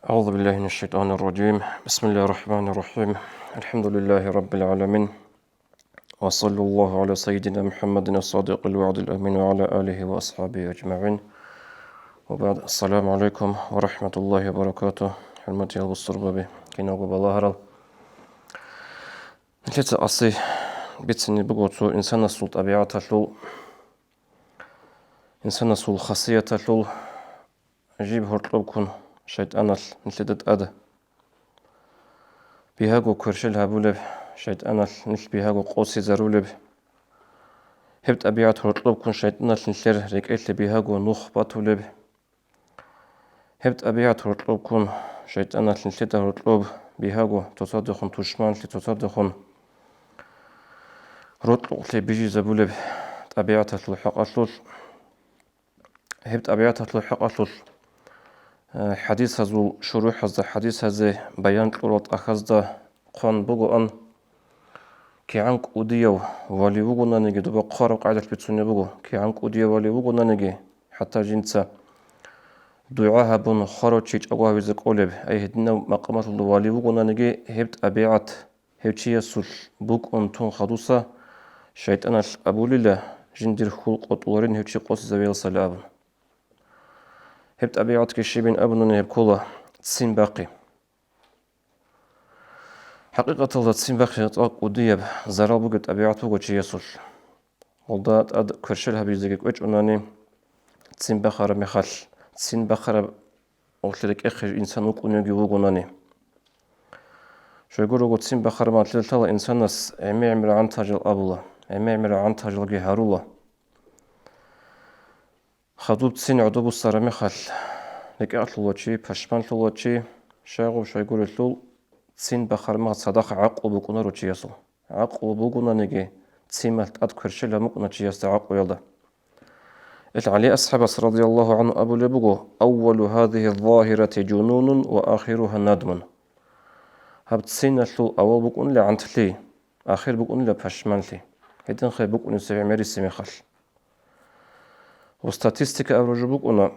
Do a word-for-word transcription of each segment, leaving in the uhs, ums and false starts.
أعوذ بالله من الشيطان الرجيم. بسم الله الرحمن الرحيم. الحمد لله رب العالمين. وصلى الله على سيدنا محمد الصادق الوعد الأمين وعلى آله وأصحابه أجمعين. وبعد. السلام عليكم ورحمة الله وبركاته. ХӀурматиял бусурбаби, киналго балагьарал. Нилъеца аси бицине буго цо инсанасул тӀабигӀаталъул, инсанасул хасияталъул жиб гьоркьоб ккун шайтӀаналъ нилъеда тӀад бигьаго кверщел гьабулеб, шайтӀаналъ нилъ бигьаго къосизарулеб. Гьеб тӀабигӀат гьоркьоб ккун шайтӀаналъ нилъер рекӀелъе бигьаго нух батулеб. Гьеб тӀабигӀат гьоркьоб ккун шайтӀаналъ нилъеда гьоркьоб бигьаго цоцадехун тушманлъи, цоцадехун рокьукълъи бижизабулеб тӀабигӀаталъул хӀакъалъулъ. Гьеб тӀабигӀаталъул хӀакъалъулъ, э, хӀадисазул шурухӀазда, хӀадисазе баян кьурал тӀахьазда хъван бугоан, кигӀан кӀудияв вали вугонаниги, доба хъвараб къагӀидалъ бицунеб буго, кигӀан кӀудияв вали вугонаниги, хӀатта жинца дугӀа гьабун хварав чи чӀаго гьавизе кӀолеб, ай гьединав макъамалъулда вали вугонаниги, гьеб тӀабигӀат гьев чиясулъ букӀун тун хадуса, шайтӀаналъ абулила, жиндир хьул къотӀуларин гьев чи къосизавиялсали абун. Гьеб тӀабигӀатги щибин абунани гьеб ккола ццин бахъи. ХӀакъикъаталда ццин бахъи цӀакъ кӀудияб зарал бугеб тӀабигӀат буго чиясулъ. Гьелда тӀад кверщел гьабизеги кӀвечӀунани, ццин бахараб мехалъ, ццин бахараб гьелъи рекӀехъе инсан вукӀуневги вугонани. Щайгурелъул ццин бахараб мехалъ лъала инсанас гӀемер-гӀемер гӀантажал абула, гӀемер-гӀемер гӀантажалги гьарула. Хадуб ццин гӀодобусараб мехалъ, рекӀелъула чи, пашманлъула чи, щайгу-, щайгурелъул ццин бахараб мехалъ цадахъ гӀакълу букӀунаро чиясул. ГӀакълу бугонаниги, ццин бахъи тӀад кверщел гьабун букӀуна чиясда гӀакълуялда. Ил ГӀали асхӀабас радияллагьу гӀангьу абулеб буго: «Аввалу гьазигьи ззагьирати жунунун ва ахиругьа надмун». Гьаб цциналъул авал букӀунила гӀантлъи, ахир букӀунила пашманлъи. Гьединха букӀунеб гӀемерисеб мехалъ. Ва статистика абураб жо букӀуна,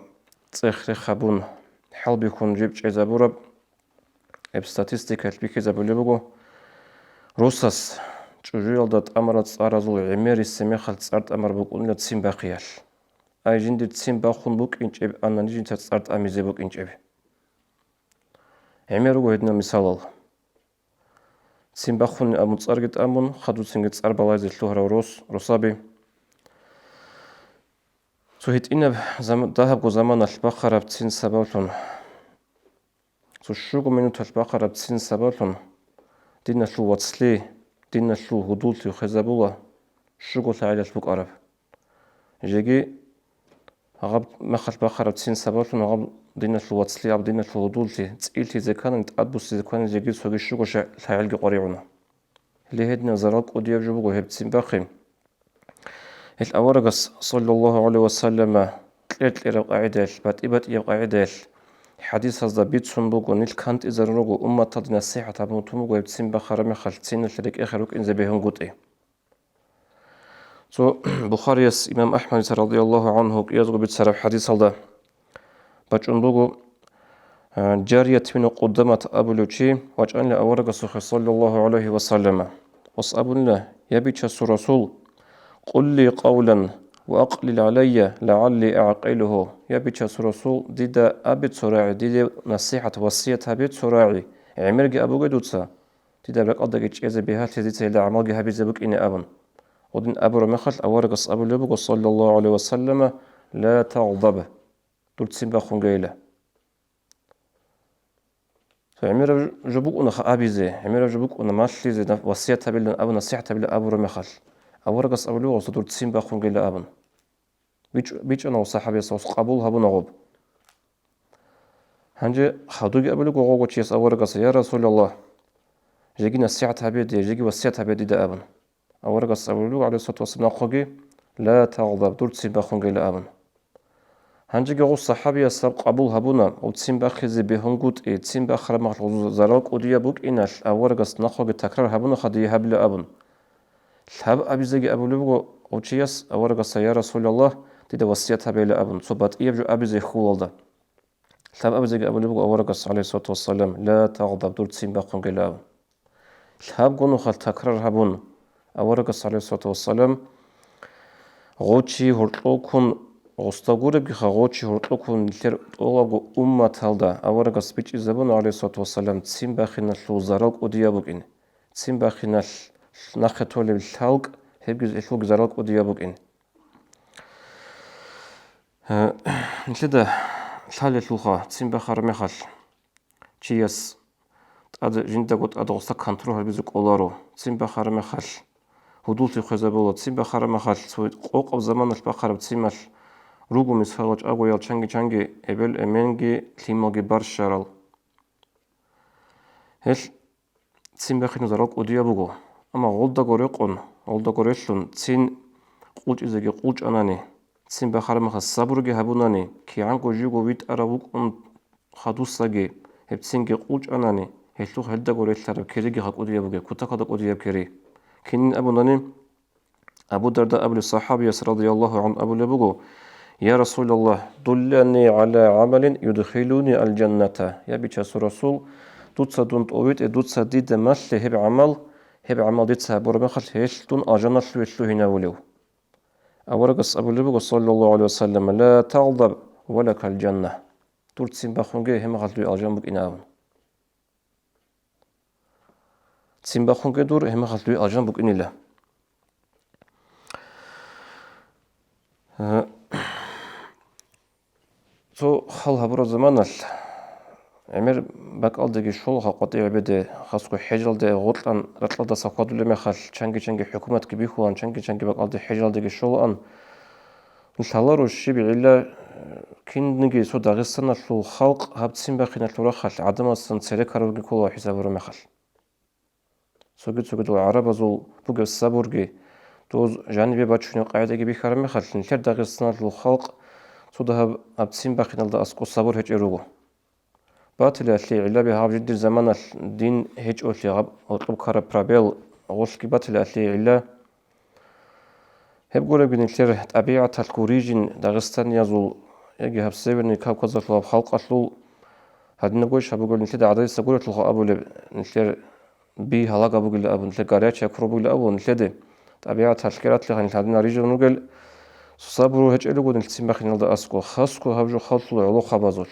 цӀех-рех гьабун, хӀалбихьун жиб чӀезабураб. Гьеб статистикаялъ бихьизабулеб буго, росас чӀужуялда тӀамарал цӀаразул гӀемерисеб мехалъ цӀар тӀамар букӀунила ццин бахъиялъ. Ай жиндир ццин бахун букӀинчӀеб, анани жинца цӀар тӀамизе букӀинчӀеб. ГӀемер руго гьединал мисалал. Ццин бахун абун цӀарги тӀамун, хадуцинги цӀар балагьизе лъугьарав рос, росаби. Цо гьитӀинаб зам-, дагьабго заманалъ бахъараб ццин сабаблъун, цо щуго минуталъ бахъараб ццин сабаблъун диналъул вацлъи, диналъул гьудуллъи хвезабула щуго лъагӀалилъ букӀараб. Жеги гьаб мехалъ бахъараб ццин сабаблъун гьаб диналъул вацлъи, гьаб диналъул гьудуллъи цӀилъизе ккани, тӀадбуссизе ккани жеги цоги щуго ша-, лъагӀалги къваригӀуна. Гьеле гьединал зарал кӀудияб жо буго гьеб ццин бахъи. Гьел аварагас, саллаллагьу гӀалайгьи ва саллама, кьер-кьераб къагӀидаялъ, батӀи-батӀияб къагӀидаялъ хӀадисазда бицун буго, нилъ кантӀизарун руго, умматалде насихӀат гьабун тун буго гьеб ццин бахъараб мехалъ цциналъе рекӀехъе рукӀинзе бегьунгутӀи. Цо Бухарияс имам АхӀмадица радияллагьу гӀангьу кӀиязго бицараб хӀадисалда бачӀун буго, а, Жарият бину Къудамат абулев чи вачӀанила аварагасухъе, саллаллагьу гӀалайгьи ва саллама. Ос абунила: «Я Бичасул Расул, къулли къавлан ва акълил гӀалайя лагӀалли агӀкъилугьу». Я Бичасул Расул, дида абе цо рагӀи, диде насихӀат, васият гьабе цо рагӀи, гӀемерги абуге дуца. Дида ракӀалдаги чӀезе бигьалъизе, дица гьелда гӀамалги гьабизе букӀине абун. Гьедин абураб мехалъ аварагас абулеб буго, саллаллагьу гӀалайгьи ва саллама: «Ла тагъдаб». Дур ццин бахъунгейила. ГӀемераб жо букӀуна абизе, гӀемераб жо букӀуна малъизе, на-, васият гьабилан абун, насихӀат гьабилан абураб мехалъ. Аварагас абулеб буго, дур ццин бахъунгейила абун. БичӀ-, бичӀчӀана гьав сахӀабияс, гьав къабул гьабуна гьаб. Гьанже хадуги абулеб буго гъовго чияс аварагас: «Я Расулаллагь, жеги насихӀат гьабе дие, жеги васият гьабе дида», – абун. Аварагас абулеб буго, гӀалайгьиссалату вассалам, нахъоги: «Ла тагъдаб, дур ццин бахъунгейила», – абун. Гьанжеги гъов сахӀабияс гьаб къабул гьабуна, гьав ццин бахъизе бегьунгутӀи, ццин бахъараб мехалъ гъозул зарал кӀудияб букӀиналъ, аварагас нахъоги такрар гьабунаха дие гьабила абун. Лъабабизеги абулеб буго гъов чияс аварагас: «Я Расулаллагь, дида васият гьабейила», – абун, цо батӀияб жо абизе хьулалда. Лъабабизеги абулеб буго аварагас, гӀалайгьиссалату вассалам, «Ла тагъдаб», дур ццин бахъунги ила абун. Лъабго нухалъ такрар гьабун, аварагас, гӀалайгьиссалату вассалам, гъов чи гьоркьов ккун, гъосда гуребгиха, гъов чи гьоркьов ккун нилъер тӀолабго умматалда аварагас бичӀчӀизабуна, гӀалайгьиссалату вассалам, ццин бахиналъул зарал кӀудияб букӀин. Ццин бахиналъ нахъе толеб лъалкӀ, гьебги гьелъулги зарал кӀудияб букӀин. Э, нилъеда лъалелъулха, ццин бахараб мехалъ, чияс тӀад, жиндаго тӀад гъоса контроль гьабизе кӀоларо, ццин бахараб мехалъ, гьудуллъи хвезабула, ццин бахараб мехалъ, цо къокъаб заманалъ бахъараб ццин малъ руго, мисалал, чӀагоял чанги-чанги эбел-эменги лъималги барщарал. Гьелъ ццин бахиналъул зарал кӀудияб буго. Амма гъолдаго рекъон, гъолдаго релълъун, ццин къулчӀизеги къулчӀанани, ццин бахараб мехалъ сабурги гьабунани, кигӀанго живго витӀарав вукӀун хадусаги, гьеб ццинги къулчӀанани, гьелъухъ гьелдаго релълъараб киригиха кӀудияб бугеб, кутакалда кӀудияб кири. Кинин абунани, Абу Дарда абулев сахӀабияс радияллагьу гӀанхӀу абулеб буго: «Я Расулаллагь, дуллани гӀала гӀамалин юдхилуни аль-жанната». Я Бичасул Расул, дуца дун тӀовитӀе, дуца дида малъе гьеб гӀамал, гьеб гӀамал дица гьабураб мехалъ, гьелъ дун алжаналъуве лъугьинавулев. Аварагас абулеб буго, саллаллагьу гӀалайгьи ва саллам: «Ла тагъдаб ва лакал жанна». Дур ццин бахъунге, гьеб мехалъ дуе алжан букӀина абун. Ццин бахъунге дур, гьеб мехалъ дуе алжан букӀинила. Э, цо хал гьабураб заманалъ, гӀемер бакӀалдеги щола халкъ къватӀиб гӀебеде, хасго хӀежалде гъоркьан ракьалдаса хьвадулеб мехалъ, чанги-чанги хӀукуматги бихьулаан, чанги-чанги бакӀалде хӀежалдеги щолаан. Лъаларо щиб гӀилла, э, кинниги цо Дагъистаналъул халкъ гьаб ццин бахиналъул рахъалъ гӀадамаздасан церекаравги ккола хӀисабураб мехалъ. Цоги-цогидал гӀарабазул бугеб сабурги, доз жанибе бачунеб къагӀидаги бихьараб мехалъ, нилъер Дагъистаналъул халкъ цо дагьаб гьаб ццин бахиналда аскӀов сабур гьечӀел руго. Батилалъе гӀиллаби гьаб жиндир заманалъ дин гьечӀолъи, гьаб гьоркьоб ккараб пробел гъолъги батилалъе гӀилла. Гьеб гуребги нилъер тӀабигӀаталъ гурищин дагъистаниязул яги гьаб Северный Кавказалъул гьаб халкъалъул гьадинабгойищ гьаб бугеб нилъеда гӀададиса гурелъулха абулеб, нилъер би гьалагаб бугила абун, нилъер горячая кровь бугила абун, нилъеде тӀабигӀаталъ кӀератлъи гьанил гьадинал рижун ругел, сабру гьечӀел руго нилъ ццин бахиналда аскӀов, хасго гьаб жо халлъула гӀолохъабазулъ.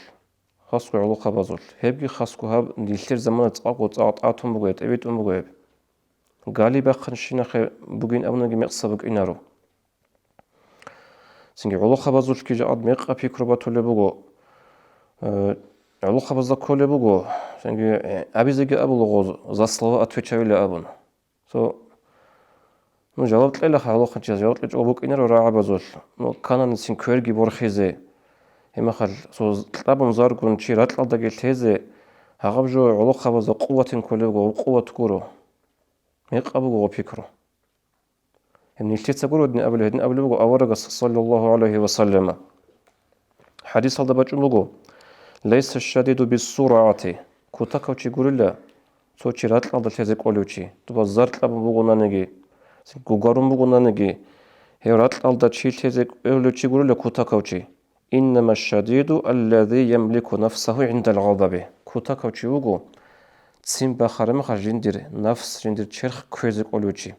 Хасго гӀолохъабазулъ. Гьебги хасго гьаб нилъер замана цӀакъго цӀакъ тӀатун буго гьеб, тӀибитӀун буго гьеб. Гали бахъанщинахъе бугин абунаги мекъса букӀинаро. Цинги гӀолохъабазулъги жакъад мекъа пикру батулеб буго, э, гӀолохъабазда кколеб буго, цинги, э, абизеги абула гъоз, «За слова отвечаю», ила абун. Цо, ну, жаваб кьела гьалохъанчияс, жаваб кьечӀого букӀинаро рагӀабазулъ, ну, кананицин кверги борхизе. Гьебмехалъ, цо кьабун заргун чи ракьалдаги лъезе, гьагъаб жо гӀолохъабазда къуватин кколеб буго, къуват гуро. Мекъаб буго гъо пикру. Гьеб нилъеца гуро гьедин абулеб, гьедин абулеб буго аварагас, саллаллагьу гӀалайгьи ва саллама. ХӀадисалда бачӀун буго: «Лайса шадиду биссурагӀати», кутакав чи гурила, цо чи ракьалда лъезе кӀолев чи, доба зар кьабун бугонаниги, гугарун бугонаниги, гьев ракьалда чи лъезе кӀолев чи гурила кутакав чи. «Иннама шадиду аллази ямлику нафсагьу гӀиндал гъадаби». Кутакав чи вуго, ццин бахараб мехалъ жиндир нафс, жиндир черх кквезе кӀолев чи.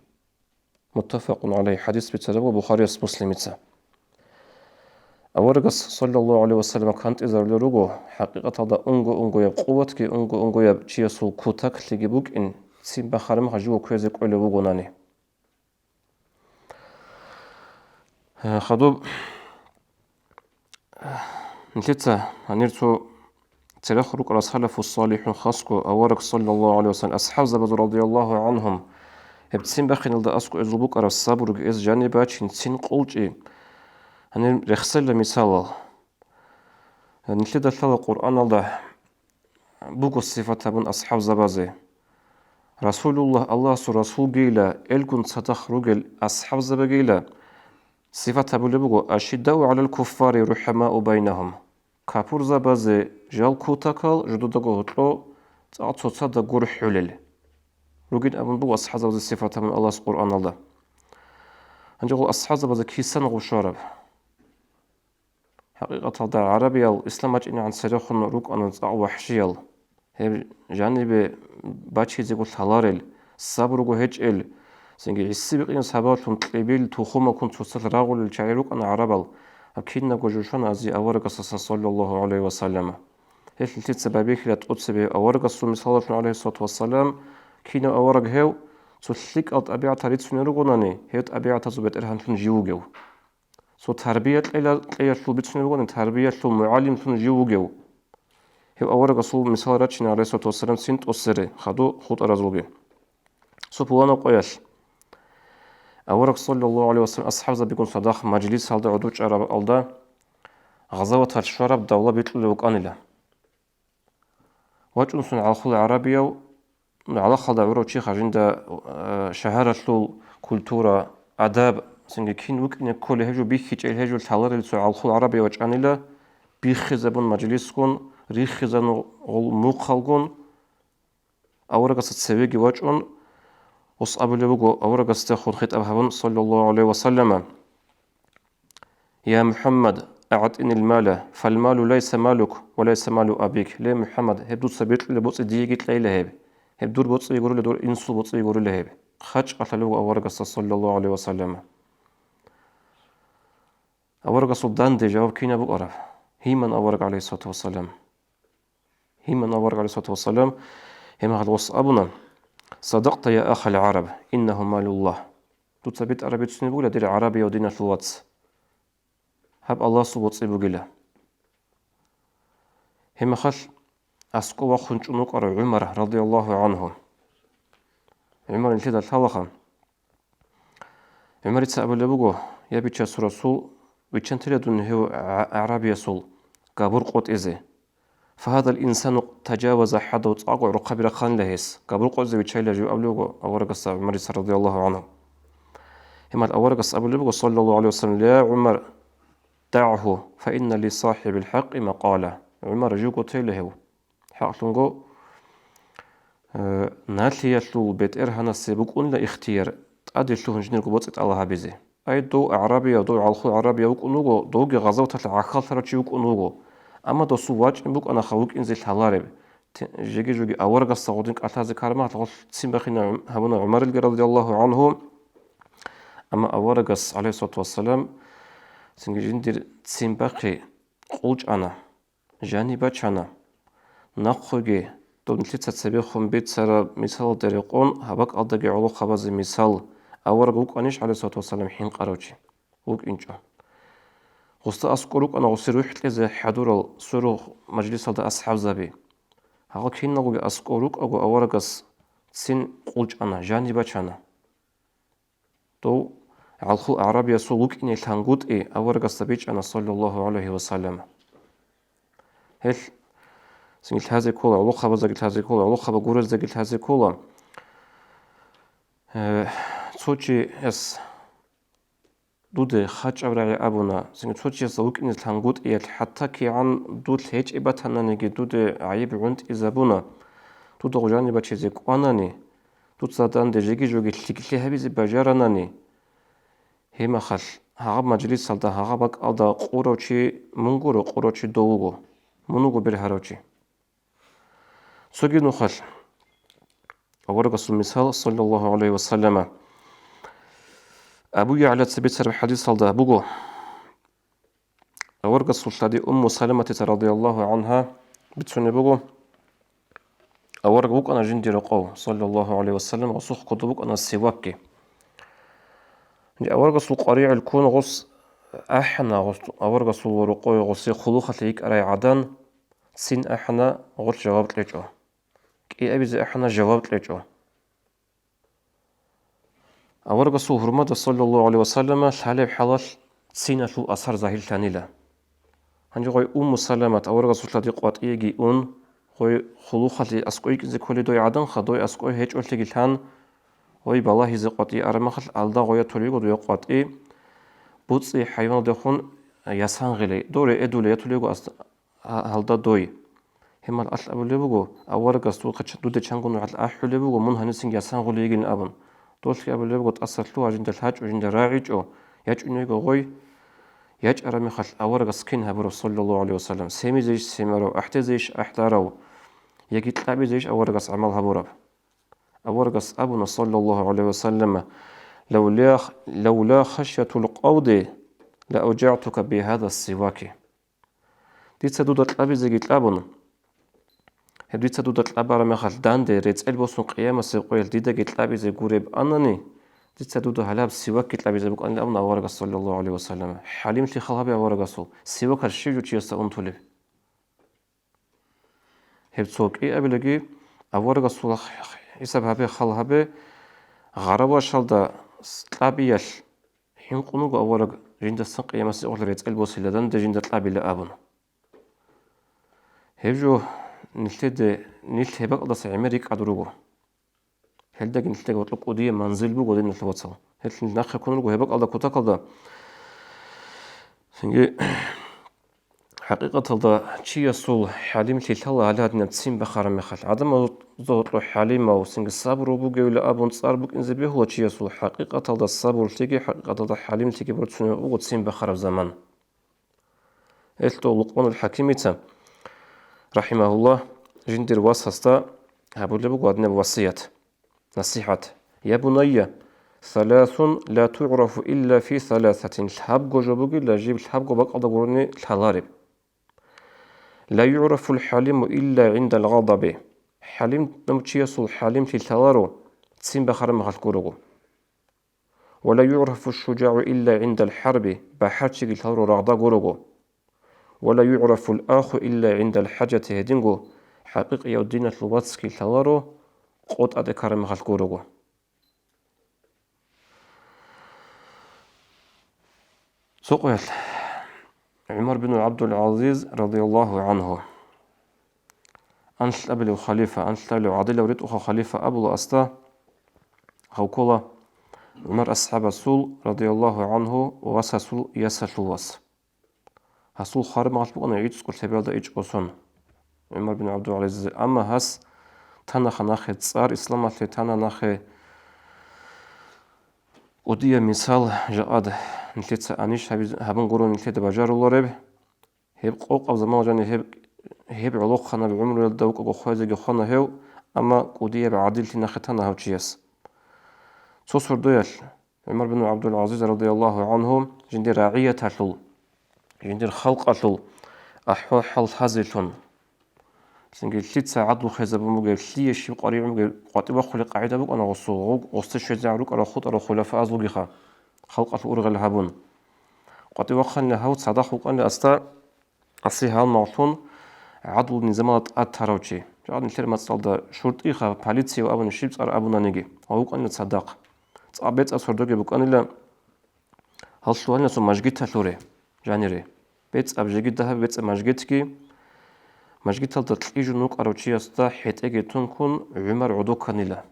Муттафакъун гӀалайгь, хӀадис бицараб буго Бухарияс, Муслимица. Аварагас, саллаллагьу гӀалайгьи ва саллам, кантӀизарулел руго, хӀакъикъаталда унго-унгояб къуватги унго-унгояб чиясул кутаклъиги букӀин, ццин бахараб мехалъ живго кквезе кӀолев вугонани. Э, хадуб, э, нилъеца гьанир цо церехъ рукӀарал салафу салихӀун, хасго авараг, саллаллагьу гӀалайгьи ва саллам, асхӀабзабазул, радияллагьу гӀанхум, гьеб ццин бахиналда аскӀов эзул букӀараб сабурги эз жаниб бачин ццин къулчӀи. Гьанир рехсела мисалал. Нилъеда лъала Къуръаналда буго сифат гьабун асхӀабзабазе. Расулуллагь, Аллагьасул Расулгийила, элгун цадахъ ругел асхӀабзабагийила сифат гьабулеб буго: «Ашиддау гӀалал куффари рухӀамау байнагьум». Капурзабазе жал кутакал жидедаго гьоркьо цӀакъ цоцазда гурхӀулел ругин абун буго асхӀабзабазе сифат гьабун Аллагьас Къуръаналда. Гьанже гъол асхӀабзабазе кисан гъов щвараб? ХӀакъикъаталда гӀарабиял ислам бачӀинегӀан церехун рукӀана цӀакъ вахӀшиял. Гьеб жанибе бачизего лъаларел, сабруго гьечӀел, цинги гӀиси-бикъинаб сабаблъун кьибил тухумалккун цоцалъ рагъулел чагӀи рукӀана гӀарабал, гьаб кинабго жо щвана ази аварагасдасан, саллаллагьу гӀалайгьи ва саллама. Гьелъ нилъеца байбихьила тӀоцебе аварагасул мисалалъун, гӀалайгьиссалату вассалам, кинав авараг гьев, цо лъикӀал тӀабигӀатал рицунел ругонани, гьев тӀабигӀатазул бетӀергьанлъун жив вугев. Цо тарбия кьела-, кьеялъул бицунеб бугони, тарбиялъул мугӀалимлъун жив вугев. Гьев аварагасул мисал рачина, гӀалайгьиссалату вассалам, цин тӀоцере, хадув хутӀаразулги. Цо пуланаб къоялъ авараг, саллаллагьу гӀалайгьи ва саллам, асхӀабзабигун цадахъ мажлисалда гӀодов чӀараб алда, гъазаваталъ щвараб давла бикьулев вукӀанила. ВачӀунсун гӀалхул гӀарабияв, гӀалахалда гӀурав чи хажинда, э, шагьаралъул культура, адаб, цинги кин вукӀине кколей гьеб жо бихьичӀел гьеб жо лъаларел цо гӀалхул гӀарабияв вачӀанила, биххизабун мажлисгун, риххизабун гъул мухъалгун, аварагасда цевеги вачӀун, гъос абулеб буго, аварагасдехун хитӀаб гьабун, саллаллагьу гӀалайгьи ва саллама: «Я МухӀаммад, агӀтӀинил мала, фалмалу лайса малук ва лайса малу абик». Ле, МухӀаммад, гьеб дуца бикьулеб боцӀи диеги кьейила гьеб. Гьеб дур боцӀи гурила, дур инсул боцӀи гурила гьеб. ХъачӀ къалъалев вуго аварагасда, саллаллагьу гӀалайгьи ва саллама. Аварагасул данде жаваб кинаб букӀараб? Гьиман авараг, гӀалайгьиссалату вассалам. Гьиман авараг, гӀалайгьиссалату вассалам, гьеб мехалъ гъос абуна: «Садакъта, я ахал гӀараб, иннагьу малуллагь». Дуца битӀараб бицунеб бугила, дир гӀарабияв диналъул вац. Гьаб Аллагьасул боцӀи бугила. Гьеб мехалъ аскӀов вахъун чӀун вукӀарав ГӀумар, радияллагьу гӀангьу. ГӀумар нилъеда лъалаха. ГӀумарица абулеб буго: «Я Бичасул Расул, виччантила дун гьев гӀа-, гӀарабиясул габур къотӀизе. Фагьадал инсану таджаваза хӀадав, цӀакъго гӀорхъаби рахъанила гьес, габур къотӀизе виччайила жив», — абулеб буго аварагасда ГӀумарица, радияллагьу гӀангьу. Гьеб мехалъ аварагас абулеб буго, саллаллагьу гӀалайгьи ва саллам: «Я ГӀумар, дагӀгьу, фа инна ли сахӀибил хӀакъи макъала». ГӀумар, живго тейила гьев. ХӀакълъунго, э, налъиялъул бетӀергьанасе букӀунила ихтияр тӀаде лъугьун жиндирго боцӀи тӀалаб гьабизе. Ай, дов гӀарабияв, дов гӀалхул гӀарабияв вукӀун вуго, довги гъазаваталъе гӀахьаллъарав чи вукӀун вуго. Амма досул вачӀин букӀанаха вукӀинзе лъалареб. Те-, жеги-жоги аварагасда гъодин кӀалъазе ккараб мехалъ гъолъ ццин бахина ГӀум-, гьабуна ГӀумарилги, радияллагьу гӀангьу. Амма аварагас, гӀалайгьиссалату вассалам, цинги жиндир ццин бахъи къулчӀана. Жаниб бачана. Нахъеги, доб нилъеца цебехун бицараб мисалалде рекъон, гьаб бакӀалдаги гӀолохъабазе мисал, авараг вукӀанищ, гӀалайгьиссалату вассалам, хӀинкъарав чи? ВукӀинчӀо. Гъусда аскӀор рукӀана гъуси рухӀ кьезе хӀадурал сверухъ мажлисалда асхӀабзаби. Гьагъал киналгоги аскӀор рукӀаго, аварагас ццин къулчӀана, жаниб бачана. Дов гӀалхул гӀарабиясул вукӀине лъангутӀи аварагасда бичӀчӀана, саллаллагьу гӀалайгьи ва саллам. Гьелъ цинги лъазе ккола, гӀолохъабаздаги лъазе ккола, гӀолохъаба гурездаги лъазе ккола. Э, цо чияс дуде хачӀаб рагӀи абуна, цинги цо чиясда вукӀине лъангутӀиялъ, хӀатта кигӀан дулъ гьечӀеб батананиги, дуде гӀайиб гӀунтӀизабуна, дуда гъужани бачизе кӀванани, дуца данде жеги-жоги лъикӀлъи гьабизе бажаранани, гьеб мехалъ гьагъаб мажлисалда, гьагъаб бакӀалда къурав чи мун гуро, къурав чи дов вуго, мун вуго бергьарав чи. Цоги нухалъ аварагасул мисал, саллаллагьу гӀалайгьи ва саллама, Абу ЯгӀла цебе цараб хӀадисалда буго, аварагасул лъади Умму Саламатица, радияллагьу гӀангьа, бицунеб буго, авараг вукӀана жиндир рокъов, саллаллагьу гӀалайгьи ва саллам, гъосухъ кодоб букӀана сивакги. Аварагасул къваригӀел ккун гъос ахӀана, гъос, аварагасул ва рокъове гъосе хъулухъалъе йикӀарай гӀадан, ццин ахӀана, гъолъ жаваб кьечӀо. КӀиабизе ахӀана, жаваб кьечӀо. Аварагасул гьурмада, саллаллагьу гӀалайгьи ва саллама, лъалеб хӀалалъ ццинасул асар загьирлъанила. Гьанже гъой Умму Саламат аварагасул лъади къватӀиеги ун, гъой хъулухъалъе аскӀой йикӀизе кколей дой гӀаданха, дой аскӀой гьечӀолъиги лъан, гъой балагьизе къватӀие араб мехалъ, алда гъой ятулеб буго дой къватӀи, буцӀи хӀайваналдехун ясан гъилей, дов ретӀедулей ятулеб буго ас-, гьа-, гьалда дой. Гьеб мехалъ абулеб буго, аварагас дуда чан-, дуда чанго нухалъ ахӀулеб буго, мун гьанисинги ясан гъулей йигин абун. Долъги абулеб буго, тӀаса лъугьа, жинда лъачӀо, жинда рагӀичӀо, ячӀунего гъой, ЯчӀараб мехалъ аварагас кин гьабураб, саллаллагьу гӀалайгьи вассалам, семизейищ семарав, ахӀдезейищ ахӀдарав, яги кьабизейищ аварагас гӀамал гьабураб? Аварагас абуна, саллаллагьу гӀалайгьи вассалам: «Лавла, лавла хашятул къавди ла авжагӀтука бигьаза сиваки». Дица дуда кьабизеги кьабун, гьеб дица дуда кьабараб мехалъ данде рецӀел босун къиямасеб къоялъ дидаги кьабизе гуреб анани, дица дуда гьалаб сивакги кьабизе букӀанилан абуна аварагас, саллаллагьу гӀалайгьи вассалам. ХӀалимлъи хал гьабе аварагасул, сивакалъ щив жо чиясда унтулеб? Гьеб цо кӀиабилаги, аварагасул хӀисаб гьабе, хал гьабе, гъаравашалда кьабиялъ хӀинкъун вуго авараг жиндасан къиямасеб къоялъ рецӀел босила данде жинда кьабила абун. Гьеб жо нилъеде, нилъ гьеб бакӀалдаса гӀемер рикӀкӀад руго. Гьелдаги нилъедаги гьоркьоб кӀудияб манзил буго, диналъул вацал. Гьелъ нилъ нахъе ккун руго гьеб бакӀалда кутакалда. Цинги, хӀакъикъаталда, чиясул хӀалимлъи лъала гьале гьадинаб ццин бахараб мехалъ. ГӀадамазда гьоркьоб хӀалимав, цинги сабурав бугевила абун цӀар букӀинзе бегьула чиясул, хӀакъикъаталда сабурлъиги, хӀакъикъаталда хӀалимлъиги борцунеб буго ццин бахараб заман. Гьелъ дов Лукъманул ХӀакимица, рахӀимагьуллагь, жиндир васасда гьабулеб буго гьадинаб васият, насихӀат: «Я бунайя, саласун ла тугӀрафу илла фи саласатин», лъабго жо бугила жиб лъабго бакӀалда гурони лъалареб. «Ла югӀрафул хӀалиму илла гӀиндал гъадаби», хӀалим, чиясул хӀалимлъи лъаларо, ццин бахараб мехалъ гурого. «Ва ла югӀрафу шужагӀу илла гӀиндал хӀарби», бахӀарчиги лъаларо рагъда гурого. «Ва ла югӀрафул аху илла гӀиндал хӀажати», гьединго хӀакъикъияв диналъул вацги лъаларо, къо тӀаде ккараб мехалъ гурого. Цо къоялъ ГӀумар бин ГӀабдул-ГӀазиз, радияллагьу гӀангьу, анлъабилев халифа, анлъабилев гӀадилав ритӀухъав халифа абула асда, гьав ккола ГӀумар асхӀабасул, радияллагьу гӀангьу, васасул ясалъул вас. Гьасул хвараб мехалъ букӀана гӀицӀго лъебиялда ичӀго сон. ГӀумар бин ГӀабдул-ГӀазиз, амма гьас танаха нахъе цӀар исламалъе, тана нахъе кӀудияб мисал, жакъад нилъеца анищ гьабиз-, гьабун гуро нилъеда бажарулареб. Гьеб къокъаб заман жани гьеб, гьеб гӀолохъанаб гӀумруялда вукӀаго хвезеги хвана гьев, амма кӀудияб гӀадиллъи нахъе тана гьав чияс. Цо сордоялъ ГӀумар бин ГӀабдул-ГӀазиз, радияллагьу гӀангьу, жиндир рагӀияталъул, жиндир халкъалъул ахӀвал-хӀал лъазелъун, цинги лъица гӀадлу хвезабун бугеб, лъие щиб къваригӀун бугеб къватӀивахъулеб къагӀида букӀана гъосул, гъо-, гъосде щвезегӀан рукӀарал хутӀарал хулафа азулгиха, халкъалъул ургъел гьабун. КъватӀивахъанила гьав, цадахъ вукӀанила асда, аси гьалмагълъун гӀадлу низамалда тӀад тарав чи. Жакъа нилъер мацӀалда шуртӀиха, полицияв абуни щиб цӀар абунаниги, гьав вукӀанила цадахъ. ЦӀа бецӀаб сордоги букӀанила, гьал лъугьанила цо мажгиталъуре, жанире. БецӀаб жеги дагьаб бецӀаб мажгитги, мажгиталда кьижун вукӀарав чиясда хӀетӀеги тункун ГӀумар гӀодоканила.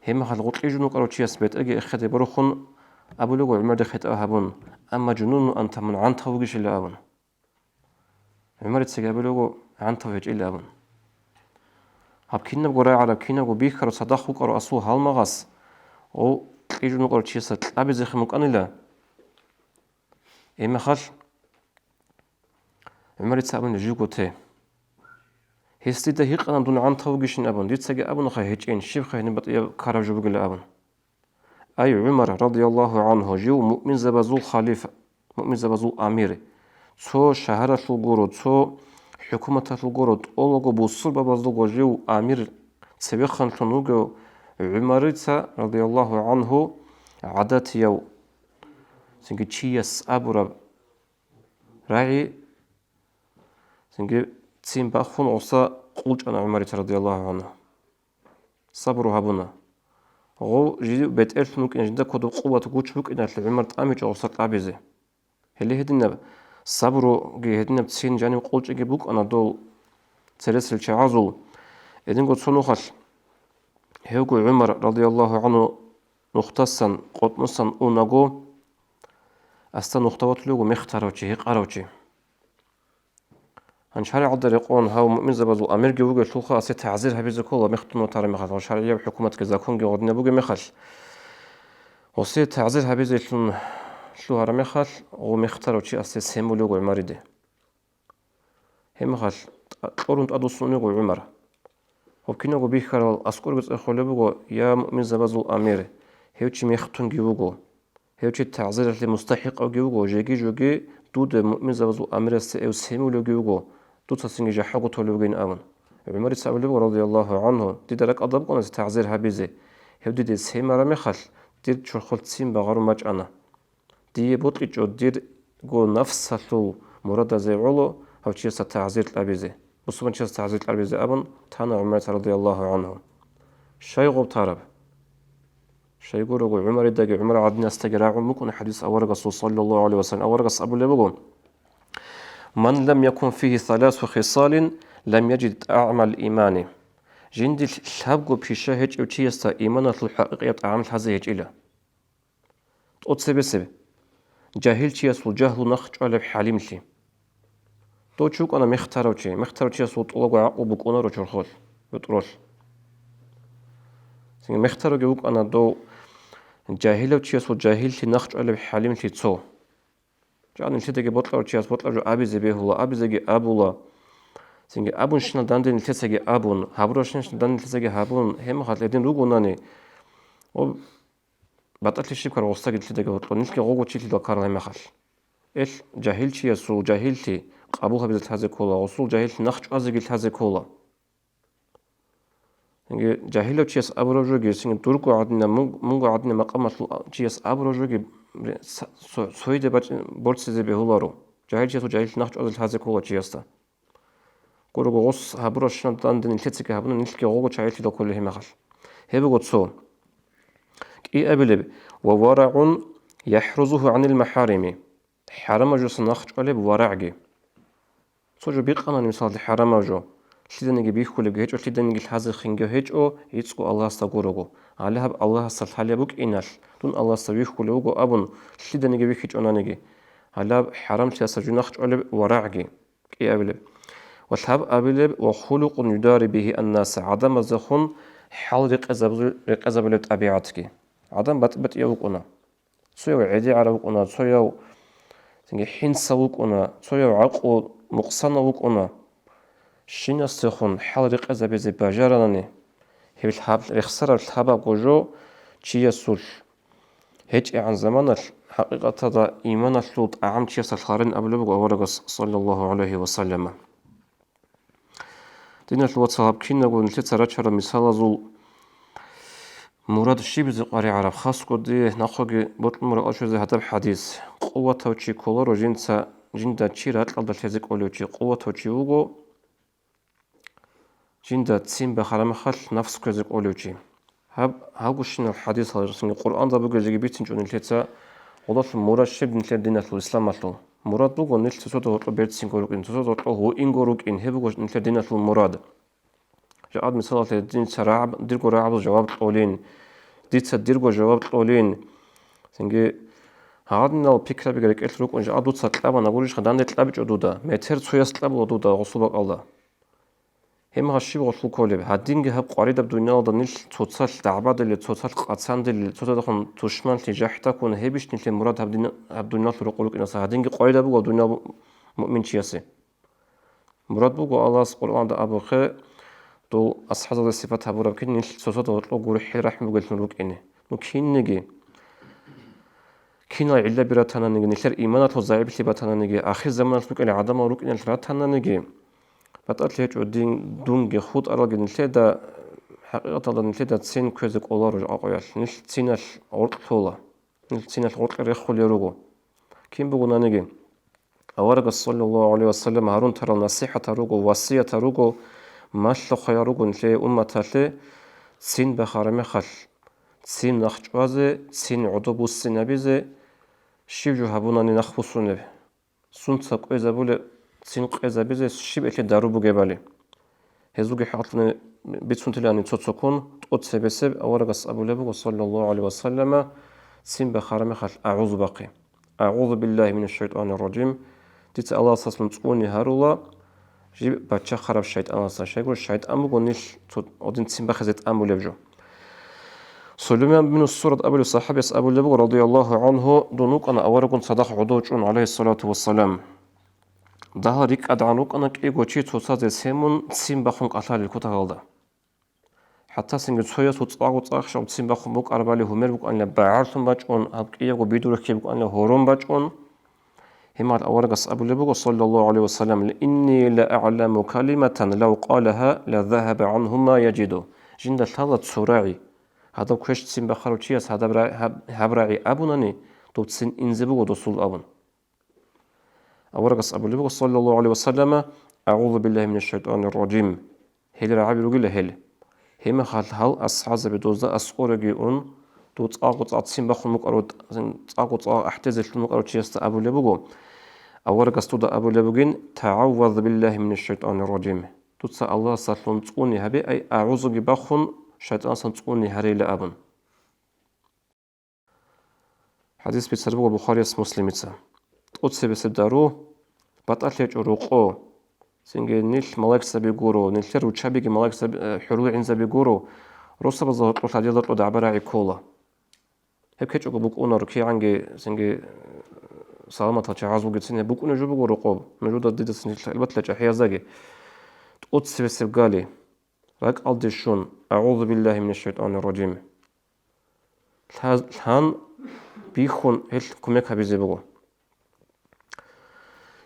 Гьеб мехалъ гъо кьижун вукӀарав чияс бетӀерги эхеде борохун абулего ГӀумарде хитӀа гьабун, амма жунун анта мун гӀантав вугищила абун. ГӀумарицаги абулего гӀантав гьечӀила абун. Гьаб кинабго рагӀараб, кинабго бихьараб цадахъ вукӀарав асул гьалмагъас гъо кьижун вукӀарав чиясда кьабизехъин букӀанила. Гьеб мехалъ ГӀумарица абуна, живго те. Гьес дида гьикъана дун гӀантав вугищин абун, дицаги абунаха гьечӀин, щибха гьениб батӀияб ккараб жо бугила абун. Ай, ГӀумар, радияллагьу гӀангьу, жив муъминзабазул халифа, муъминзабазул амир, цо шагьаралъул гуро, цо хӀукуматалъул гуро, тӀолого бусурбабазулго жив амир цевеханлъун вугев ГӀумарица, радияллагьу гӀангьу, гӀадатияв, цинги чияс абураб рагӀи, цинги цин бахун гъоса къулчӀана ГӀумарица радияллагьу гӀангьу. Сабру гьабуна. Гъов жив бетӀерлъун вукӀин, жинда кодоб къуват гуч букӀиналъе ГӀумар тӀамичӀо гъоса кьабизе. Гьеле гьединаб сабруги гьединаб цин жанив къулчӀиги букӀана дол цересел чагӀазул. Гьединго цо нухалъ гьевго ГӀумар радияллагьу гӀангьу нухдасан, къотӀносан унаго, асда нухда ватулев вуго мехтарав чи, гьекъарав чи. Гьанже шаригӀаталда рекъон гьав муъминзабазул амирги вугелъулха, асе тагӀзир гьабизе ккола мехтун ватараб мехалъ ва шаргӀияб хӀукуматги законги гъодинаб бугеб мехалъ. Гъосе тагӀзир гьабизелъун лъугьараб мехалъ, гъо мехтарав чиясде семулев вуго ГӀумариде. Гьеб мехалъ тӀа-, кьурун тӀадвуссун вуго ГӀумар. Гьоб кинабго бихьарал аскӀорги цӀехолеб буго: «Я муъминзабазул амир, гьев чи мехтунги вуго, гьев чи тагӀзиралъе мустахӀикъавги вуго, жеги-жоги дуда муъминзабазул амирасде гьев семулевги вуго, дуца цинги жахӀалго толев вугин», – абун. ГӀумарица абулеб буго, радияллагьу гӀангьу: «Дида ракӀалда букӀана тагӀзир гьабизе, гьев диде семараб мехалъ, дир чорхолъ ццин багъарун бачӀана. Дие бокьичӀо дирго нафсалъул мурадазе гӀоло гьав чиясда тагӀзир кьабизе, бусурманчиясда тагӀзир кьабизе», – абун тана ГӀумарица, радияллагьу гӀангьу. Щай гъоб тараб? Щайгурого, ГӀумаридаги ГӀумар гӀадинасдаги рагӀун букӀуна хӀадис аварагасул, саллаллагьу гӀалайгьи ва саллам. Аварагас абулеб буго: «Ман лам якун фигьи саласу хисалин, лам яжид тӀагӀмал имани». Жиндилъ лъабго пиша гьечӀев чиясда иманалъул хӀакъикъияб тӀагӀам лъазе гьечӀила. ТӀоцебесеб, жагьил чиясул жагьлу нахъ чӀвалеб хӀалимлъи. Дов чи вукӀана мехтарав чи, мехтарав чиясул тӀолабго гӀакълу букӀунаро чорхолъ, бутӀролъ. Цинги мехтаравги вукӀана дов жагьилав чиясул жагьиллъи нахъ чӀвалеб хӀалимлъи цо. Жан нилъедаги бокьарав чияс бокьараб жо абизе бегьула, абизеги абула. Цинги абунщинал данде нилъецаги абун, гьабурабщинал данде нилъецаги гьабун, гьеб мехалъ гьедин ругонани, о, батӀалъи щиб ккараб гъосдаги нилъедаги бокьун, нилъги гъого чилъидал ккарал гьеб мехалъ. Эл жагьил чиясул жагьиллъи къабул гьабизе лъазе ккола, гъосул жагьиллъи нахъ чӀвазеги лъазе ккола. Цинги жагьилав чияс абураб жоги, цинги дурго гӀадинаб, мун-, мунго гӀадинаб макъамалъул а-, чияс абураб жоги ре-, са-, цо-, цояде бачӀин борцизе бегьуларо. Жагьил чиясул жагьиллъи нахъ чӀвазе лъазе ккола чиясда. Гурого гъос гьабурабщинаб данде нилъецаги гьабуна, нилъги гъого чагӀи лъидал кколел гьеб мехалъ. Гьеб буго цо. КӀиабилеб: «Ва варагӀун яхӀрузуху гӀанил махӀарими». ХӀарамаб жоса нахъ чӀвалеб варагӀги. Цо жо бикъанани, мисалалъе, хӀарамаб жо, лъиданиги бихьулебги гьечӀо, лъиданиги лъазе хинги гьечӀо, гӀицӀго Аллагьасда гурого. Гьале гьаб Аллагьасда лъалеб букӀиналъ, дун Аллагьасда вихьулев вуго абун, лъиданиги вихьичӀонаниги. Гьале гьаб хӀарамлъиялдаса жо нахъ чӀвалеб варагӀги, кӀиабилеб. Ва лъабабилеб: «Ва хулукъун юдари бигьи аннаса», гӀадамаздехун хӀал рекъезаб-, рекъезабулеб тӀабигӀатги. ГӀадан батӀи-батӀияв вукӀуна. Цояв гӀедегӀарав вукӀуна, цояв цинги хӀинцав вукӀуна, цояв гӀакълу нукъсанав вукӀуна. Щинасдехун хӀал рекъезабизе бажаранани, гьеб лъаб-, рехсараб лъабабго жо чиясулъ гьечӀегӀан заманалъ, хӀакъикъаталда иманалъул тӀагӀам чиясда лъарин абулеб буго аварагас, саллаллагьу гӀалайгьи ва саллама. Диналъул вацал, гьаб кинабго нилъеца рачараб мисалазул мурад щибизе къваригӀараб, хасго дие нахъеги бокьун буго ракӀалде щвезе гьадаб хӀадис: «Къуватав чи кколаро жинца, жинда чи ракьалда лъезе кӀолев чи». Къуватав чи вуго жинда ццин бахараб мехалъ нафс кквезе кӀолев чи. Гьаб, гьабгощинал хӀадисал, цинги Къуръанда бугезеги бицинчӀо нилъеца, гъолдалъун мурад щиб нилъер диналъул, исламалъул. Мурад буго нилъ цоцазда гьоркьоб берцинго рукӀин, цоцазда гьоркьоб гьуинго рукӀин, гьеб буго нилъер диналъул мурад. Жакъад мисалалъе, дица рагӀаб-, дирго рагӀабазул жаваб кьолин, дица дирго жаваб кьолин. Цинги гьадинал пикрабиги рекӀелъ рукӀун, жакъа дуца кьабана гурищха, данде кьабичӀо дуда, метер цояс кьабула дуда гъосул бакӀалда. Гьеб мехалъ щиб гъолъул кколеб? Гьадинги гьаб къваридаб дуниялалда нилъ цоцалъ дагӀбадилел, цоцалъ къацандилел, цоцадехун тушманлъи, жахӀда ккун, гьебищ нилъер мурад гьаб дин-, гьаб дуниялалъул рокъор рукӀиналдаса? Гьадинги къваридаб буго дуниялалда муъминчиясе. Мурад буго Аллагьас Къуръанда абухъе, дол асхӀабзабазе сипат гьабураб кин, нилъ цоцазда гьоркьоб гурхӀел рахӀму бугеллъун рукӀине. Ну кинниги Кинал гӀиллаби ратананиги, нилъер иманалъул загӀиплъи батананиги, ахирзаманалъ рукӀарал гӀадамал рукӀиналъ ратананиги, батӀалъи гьечӀо дин, дунги хутӀаралги нилъеда, хӀакъикъаталда нилъеда ццин кквезе кӀоларо жакъа къоялъ. Нилъ цциналъ гъоркь лъола. Нилъ цциналъ гъоркье рехулел руго. Кин бугонаниги, аварагас, саллаллагьу гӀалайгьи ва саллам, гьарун тарал насихӀатал руго, васиятал руго, малъухъаял руго нилъее умматалъе ццин бахараб мехалъ, ццин нахъ чӀвазе, ццин гӀодоб буссинабизе, щиб жо гьабунани нахъ буссунеб, сунца кӀвезабулеб, ццин къезабизе щиб гьелъие дару бугебали. Гьезулги хӀакълъун бицунтилани цо-цоккун, тӀоцебесеб аварагас абулеб буго, саллаллагьу гӀалайгьи ва саллама, ццин бахараб мехалъ агӀузу бахъи. «АгӀузу биллагьи минаш шайтӀанир ражим». Дица Аллагьасдасан цӀуни гьарула, жиб бачахъараб шайтӀаналдасан. Щайгур шайтӀан буго нилъ цо-, гьадин ццин бахизе тӀамулеб жо. Сулайман бин Сурат абулев сахабияс абулеб буго, радияллагьу гӀангьу, дун вукӀана аварагун цадахъ гӀодов чӀун, гӀалайгьиссалату вассалам. Дагьал рикӀкӀадегӀан рукӀана кӀиго чи цоцазе семун ццин бахун кӀалъалел кутакалда. ХӀатта цинги цоясул цӀакъ-цӀакъ щиб ццин бахун букӀарабали гьумер букӀанила багӀарлъун бачӀун, гьаб кӀиябго бидурухъе букӀанила гьорон бачӀун. Гьеб мехалъ аварагас абулеб буго, саллаллагьу гӀалайгьи ва саллам: «Инни ла агӀламу калиматан лав къалагьа ла загьаба гӀангьу ма яжиду». Жинда лъала цо рагӀи, гьадаб квеш ццин бахарав чияс гьадаб ра-, гьаб, гьаб рагӀи абунани, доб ццин инзе буго досул абун. Аварагас абулеб буго, саллаллагьу гӀалайгьи ва саллама: «АгӀузу биллагьи минаш шайтӀанир ражим». Гьел рагӀаби ругила гьел. Гьеб мехалъ гьал асхӀабзаби дозда аскӀореги ун, дов цӀакъ-цӀакъ ццин бахун букӀарав, цӀакъ-цӀакъ ахӀдезе лъун букӀарав чиясда абулеб буго, аварагас дуда абулеб бугин: «ТагӀавваз биллагьи минаш шайтӀанир ражим». Дуца Аллагьасдалъун цӀуни гьабе, ай, агӀузуги бахун, шайтӀанасдасан цӀуни гьарейила абун. ХӀадис бицараб буго Бухарияс, Муслимица. ТӀоцебесеб дару, батӀалъи гьечӀо рокъо, цинги нилъ малаикзаби гуро, нилъер руччабиги малаикзаби, э, хӀурулгӀинзаби гуро, росабазда гьоркьоб гьадиялда гьоркьоб дагӀба-рагӀи ккола. Гьеб ккечӀого букӀунаро кигӀанги, цинги, э, саламатал чагӀаз вугецин гьеб букӀунеб жо буго рокъоб, нужеда дидасан нилъ гьелбатла чӀахӀияздаги. ТӀоцебесеб гали, ракӀалде щун: «АгӀузу биллагьи минаш шайтӀанир ражим». Лъа-, лъан бихьун гьелъ кумек гьабизе буго.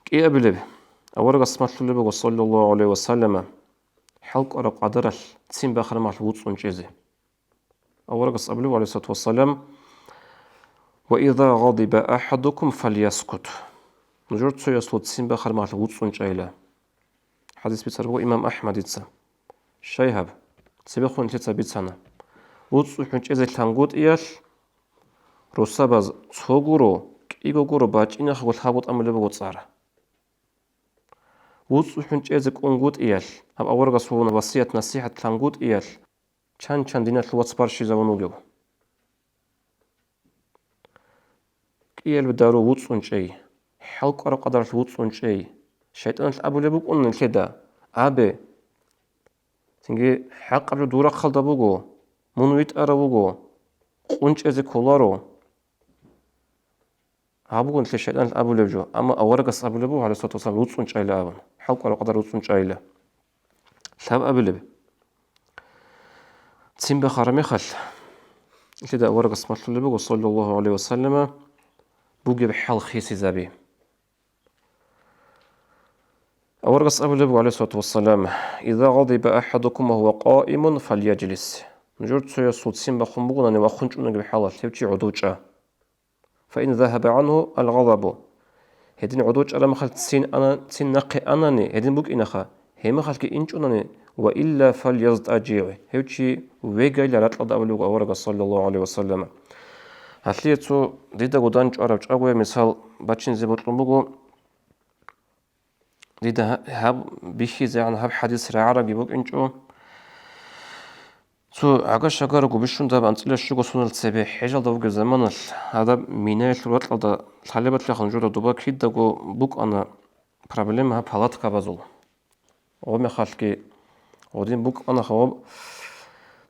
КӀиабилеб, аварагас малъулеб буго, саллаллагьу гӀалайгьи ва саллама, хӀалкӀвараб къадаралъ ццин бахараб мехалъ вуцӀцӀун чӀезе. Аварагас абулеб, гӀалайгьиссалату вассалам: «Ва иза гъадиба ахӀадукум фальяскут». Нужер цоясул ццин бахараб мехалъ вуцӀцӀун чӀайила. ХӀадис бицараб буго имам АхӀмадица. Щай гьаб? Цебехун нилъеца бицана. ВуцӀцӀухӀун чӀезе лъангутӀиялъ, росабаз цо гуро, кӀиго гуро бачӀинахъего лъабго тӀамулеб буго цӀар. ВуцӀцӀухӀун чӀезе кӀунгутӀиялъ, гьаб аварагас гьабуна васият-насихӀат лъангутӀиялъ, чан-чан диналъул вац барщизавун вугев. КӀиялб дару вуцӀцӀун чӀей, хӀалкӀвараб къадаралъ вуцӀцӀун чӀей. ШайтӀаналъ абулеб букӀуна нилъеда: «Абе, цинги хӀакъаб жо дур рахъалда буго, мун витӀарав вуго, къун чӀезе кколаро». Гьаб буго нилъер шайтӀаналъ абулеб жо, амма аварагас абулеб буго, гӀалайгьиссалату вассалам, вуцӀцӀун чӀайила абун, хӀалкӀвараб къадар вуцӀцӀун чӀайила. Лъабабилеб. Ццин бахараб мехалъ, нилъеда аварагас малъулеб буго, саллаллагьу гӀалайгьи ва саллама, бугеб хӀал хисизаби. Аварагас абулеб буго, гӀалайгьиссалату вассалам: «Иза гъадиба ахӀадукум ва гьува къаимун, фальяжлис». Нужер цоясул ццин бахун бугони вахун чӀунагиб хӀалалъ, гьев чи гӀодов чӀа. «Фаин загьаба гӀангьу алгъадабу». Гьедин гӀодов чӀараб мехалъ ццин ана-, ццин нахъе анани, гьедин букӀинаха, гьеб мехалъги инчӀунани, «ва илла фальязтӀажигӀ», гьев чи вегайила ракьалда абулеб буго аварагас, саллаллагьу гӀалайгьи ва саллама. Гьалъие цо дидаго дандчӀвараб чӀагояб мисал бачине бокьун буго. Дида гьа-, гьаб бихьизегӀан гьаб хӀадис рагӀарабги букӀинчӀо. Цо гӀага-шагарго бищунаб анцӀила щуго соналъ цебе хӀежалда вугеб заманалъ, гьадаб Минаялъул ракьалда лъалебалъухъан жураб доба кидаго букӀана проблема гьаб палаткабазул. Гъоб мехалъги гъодин букӀана гъоб,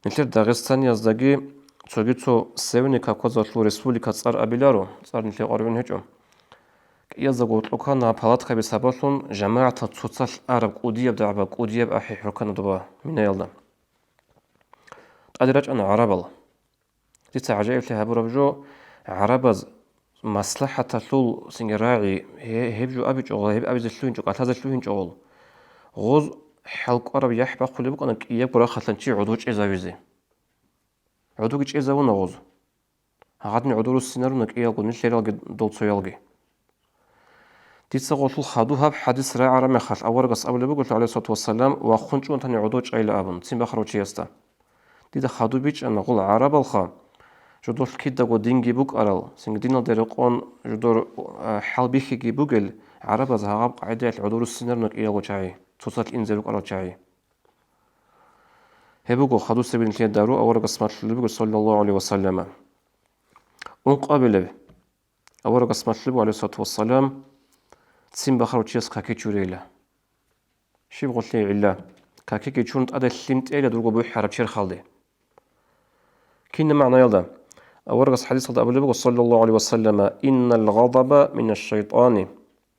нилъер Дагъистанияздаги цоги цо Северный Кавказалъул республика цӀар абиларо, цӀар нилъее къваригӀун гьечӀо. КӀияздаго гьоркьоб ккана гьаб палаткаби сабаблъун жамагӀатал цоцалъ араб кӀудияб дагӀба, кӀудияб ахӀи хӀуркана доба Минаялда. ТӀаде рачӀана гӀарабал. Дица гӀажаиблъи гьабураб жо, гӀарабаз маслахӀаталъул цинги рагӀи, гье-, гьеб жо абичӀого, гьеб абизе лъугьинчӀо, кӀалъазе лъугьинчӀого. Гъоз хӀалкӀвараб яхӀ бахъулеб букӀана кӀиябго рахъалъан чи гӀодов чӀезавизе. ГӀодовги чӀезавуна гъоз. Гьадин гӀодов руссинаруна кӀиялго нилъералги долцоялги. Дица гъолъул хадуб гьаб хӀадис рагӀараб мехалъ, аварагас абулеб буго, гӀалайгьиссалату вассалам, вахун чӀун тани гӀодов чӀайила абун, ццин бахарав чиясда. Дида хадуб бичӀчӀана гъол гӀарабалха, жодолъ кидаго динги букӀарал, цинги диналде рекъон жодор, а, хӀалбихьиги бугел, гӀарабаз гьаб къагӀидаялъ гӀодов руссинаруна кӀиялго чагӀи, цоцалъ инзе рукӀарал чагӀи. Гьеб буго хадусеб нилъее дару, аварагас малъулеб буго, саллаллагьу гӀалайгьи ва саллама. Ункъабилеб. Аварагас малъулеб буго, гӀалайгьиссалату вассалам, ццин бахарав чияс каки чурейила. Щиб гъолъие гӀилла? Какиги чурун тӀаде лъим тӀейила дурго бухӀараб черхалде. Кинаб магӀнаялда? Аварагас хӀадисалда абулеб буго, саллаллагьу гӀалайгьи ва саллама: «Иннал гъадаба минаш шайтӀани».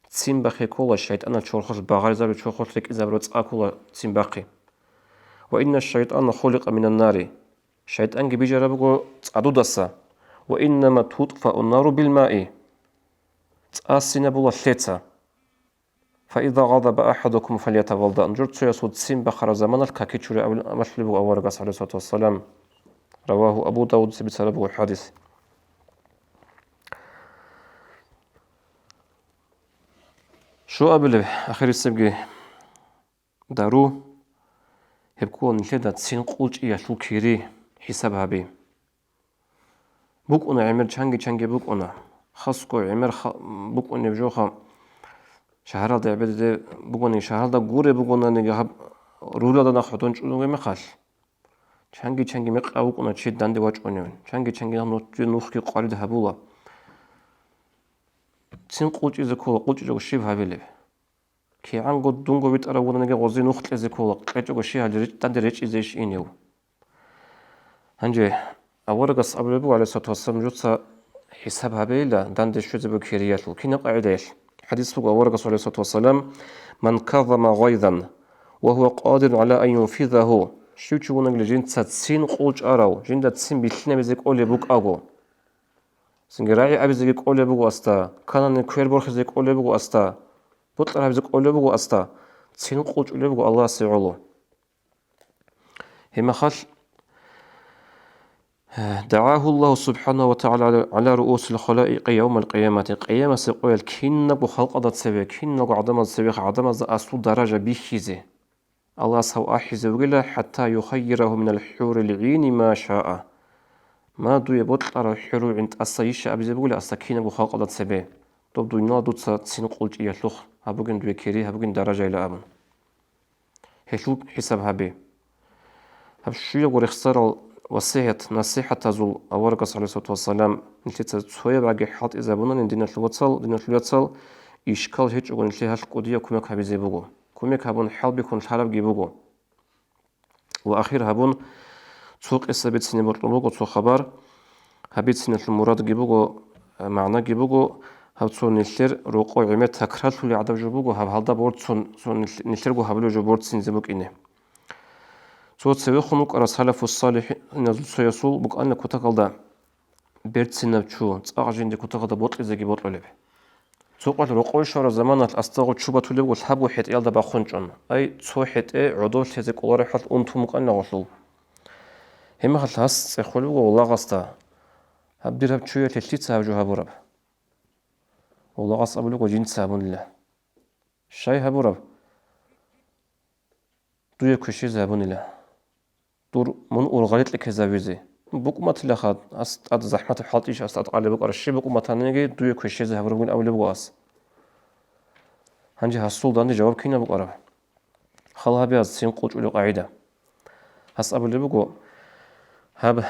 Ццин бахъи ккола шайтӀанал чорхолъ, багъаризабулеб чорхолъ, рекӀинзабураб цӀа ккола ццин бахъи. «Ва иннаш шайтӀана хуликъа минан нари». ШайтӀанги бижараб буго цӀадудаса. «Ва иннама тутфау нару бил маи». ЦӀа ссинабула лъеца. «Фаиза гъадаба ахадукум фалятавалда». Нужер цоясул ццин бахъараб заманалъ каки чуре абулеб буго аварагас, гӀалайгьиссалату вассалам. Равагьу Абу Давуд, цебе бицараб буго хӀадис. Щуабилеб ахирисебги дару, гьеб ккола нилъеда ццин къулчӀиялъул кири хӀисаб гьаби. БукӀуна гӀемер, чанги-чанги букӀуна. Хасго гӀемер ха-, букӀунеб жоха шагьаралда гӀебеде бугони, шагьаралда гуре бугонаниги, гьаб рулалда нахъ гьодон чӀун вугеб мехалъ. Чанги-чанги мекъав вукӀуна чи данде вачӀуневин. Чанги-чанги нух-, нухги къварид гьабула. Ццин къулчӀизе ккола, къулчӀичӀого щиб гьабилеб? КигӀанго дунго витӀарав вугонаниги, гъози нух кьезе ккола, кьечӀого щиб гьабилеб, данде речӀизейищ инев? Гьанже аварагас абулеб буго, гӀалайгьиссалату вассалам, нужеца хӀисаб гьабейила данде щвезе бугеб кириялъул. Кинаб къагӀидаялъ? ХӀадис буго аварагас, гӀалайгьиссалату вассалам: «Ман казама гъайзан ва гьува къадирун гӀала ан юнфизагьу». Щив чи вугониги жинца ццин къулчӀарав, жинда ццин бихьинабизе кӀолеб букӀаго. Цинги рагӀи абизеги кӀолеб буго асда, канани квер борхизе кӀолеб буго асда, бокьарабизе кӀолеб буго асда, ццин къулчӀулеб буго Аллагьасе гӀоло. Гьеб мехалъ, дагӀагьу Аллагьу субхӀанагьу ва тагӀала гӀала руусил халаикъи явмал къиямати, къиямасеб къоялъ кинабго халкъалда цебе, киналго гӀадамазда цебе гӀадамазда аслу даража бихьизе. Аллагьас гьав ахӀизе вугила, хӀатта юхаййирагьу минал хӀурил гӀини ма шаа. Ма дуе бокьараб хӀурул гӀин тӀаса йища абизе бугила асда кинабго халкъалда цебе, доб дуниялалда дуца ццин къулчӀиялъухъ, гьабугин дуе кири, гьабугин даражайила абун. Гьелъул хӀисаб гьабе. Гьаб щуябго рехсарал васигӀат-насихӀатазул аварагас, гӀалайгьиссалату вассалам, нилъеца цояб аги хӀалтӀизабунани, диналъул вацал, диналъул яцал, ишкал гьечӀого нилъее гьалъ кӀудияб кумек гьабизе буго. Кумек гьабун хӀалбихьун лъарабги буго. Ва ахир гьабун цо къиса бицине бокьун буго, цо хабар. Гьаб бициналъул мурадги буго, э, магӀнаги буго, гьаб цо нилъер рокъов гӀемер такрарлъулеб гӀадаб жо буго, гьаб гьалда борцун, цо нилъ-, нилъерго гьабулеб жо борцинзе букӀине. Цо цевехун вукӀарав салафус-салихӀиназул цоясул букӀана кутакалда берцинаб чу, цӀакъ жинде кутакалда бокьизеги бокьулеб. Цо къоялъ рокъове щвараб заманалъ асдагъо чу батулеб буго лъабго хӀетӀеялда бахъун чӀун. Ай, цо хӀетӀе гӀодов лъезе кӀолареб хӀал унтун букӀана гъолъул. Гьеб мехалъ гьас цӀехолеб буго валагъасда: «Гьаб дир гьаб чуялъе лъица гьаб жо гьабураб?» Валагъас абулеб буго: «Жинца гьабунила». «Щай гьабураб?» «Дуе квешезе гьабунила. Дур мун ургъаликье ккезавизе». «БукӀуматилаха, ас тӀад захӀматаб хӀалтӀищ ас тӀад къалеб букӀараб, щиб букӀуматаниги дуе квешезе гьабурабгин», — абулеб буго ас. Гьанже гьасул данде жаваб кинаб букӀараб? Хал гьабе гьаз ццин къулчӀулеб къагӀида. Гьас абулеб буго: «Гьаб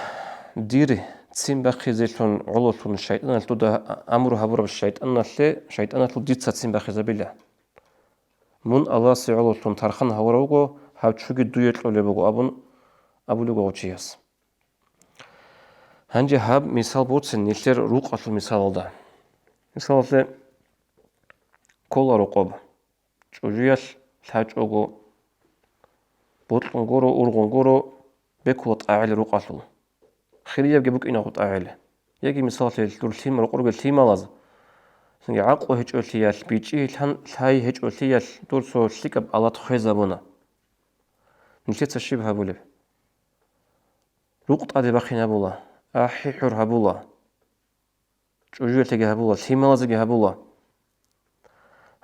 дир ццин бахъизелъун гӀололъун шайтӀаналъ дуда амру гьабураб шайтӀаналъе, шайтӀаналъул дица ццин бахъизабила. Мун Аллагьасе гӀололъун тархъан гьавурав вуго, гьаб чуги дуе кьолеб буго», — абун абулеб буго гъов чияс. Гьанже гьаб мисал борцин нилъер рукъалъул мисалалда. Мисалалъе, ккола рокъоб. ЧӀужуялъ лъачӀого, бокьун гуро, ургъун гуро, бекула тӀагӀел рукъалъул. Хириябги букӀинагъо тӀагӀел. Яги, мисалалъе, дур лъим-, рокъорги лъималаз, цинги гӀакълу гьечӀолъиялъ, бичӀчӀи лъан-, лъай гьечӀолъиялъ дур цо лъикӀаб алат хвезабуна. Нилъеца щиб гьабулеб? Рукъ тӀаде бахъин гьабула, ахӀи-хӀур гьабула. ЧӀужуялъеги гьабула, лъималазеги гьабула.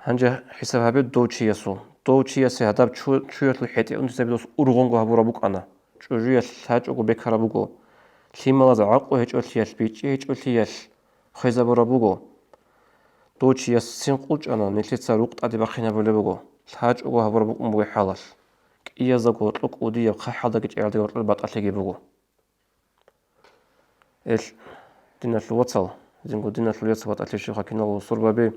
Гьанже хӀисаб гьабе дов чиясул. Дов чиясе гьадаб чу-, чуялъул хӀетӀе унтизаби дос ургъунго гьабураб букӀана. ЧӀужуялъ лъачӀого бекараб буго. Лъималаз гӀакълу гьечӀолъиялъ, бичӀчӀи гьечӀолъиялъ хвезабураб буго. Дов чияс ццин къулчӀана, нилъеца рукъ тӀаде бахъин гьабулеб буго, лъачӀого гьабураб букӀун бугеб хӀалалъ. КӀияздаго гьоркьоб кӀудияб, хъахӀалдаги чӀегӀалдаги гьоркьоб батӀалъиги буго. Эл, диналъул вацал, зинго диналъул яцал, батӀалъи щибха киналго сурбаби.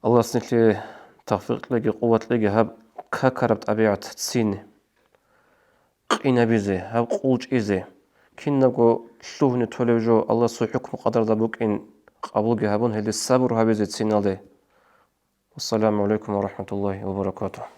Аллагьас нилъее тавфикъ кьеги, къуват кьеги гьаб какараб тӀабигӀат ццин. къинабизе, гьаб къулчӀизе. Кинабго лъугьуне толев жо Аллагьасул хӀукму-къадарда букӀин къабулги гьабун, гьелде сабур гьабизе циналде. Вассаламу гӀалайкум ва рахӀматуллагьи ва баракатугь.